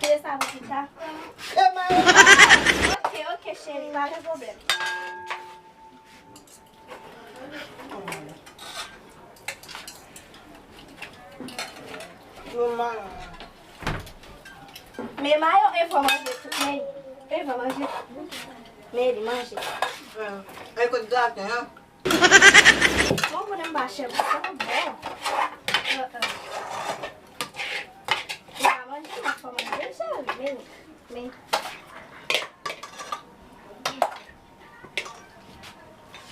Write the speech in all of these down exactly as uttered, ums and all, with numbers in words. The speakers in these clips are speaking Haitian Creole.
Kite sa pou pita. E mayo. Ok, ok, cheri, pa gen pwoblèm. Yo mayo. Men mayo, Eva manje tout, men Eva manje tout. Men li manje. E kote graten an? Bon, mwen pa chè pou sa, bon. Heeh. Li pa manje, m ap fè manje, cheri, men, men.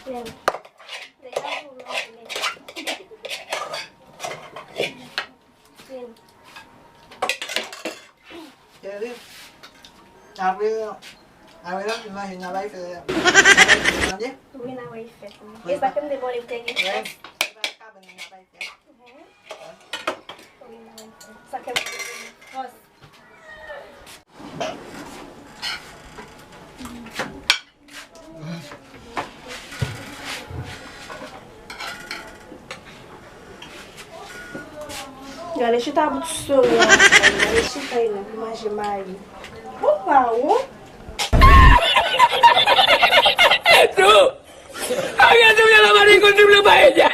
Men. Degaje w non, men. Men. Cheri, apre, apre nan fin manje, n a bay fè, n a bay fè, tande? Wi, n a bay fè. Wi. E sa ke m te ba w, li te gen fè. Wi, se pa kabann, n a bay fè. Mhm. Wi, n a bay fè. Sa ke m te gen fòs. Gade chita bout sore a, gade chita li la pou manje mayi. Bon, pa ou. Esto, había subido la mano y con triple paella.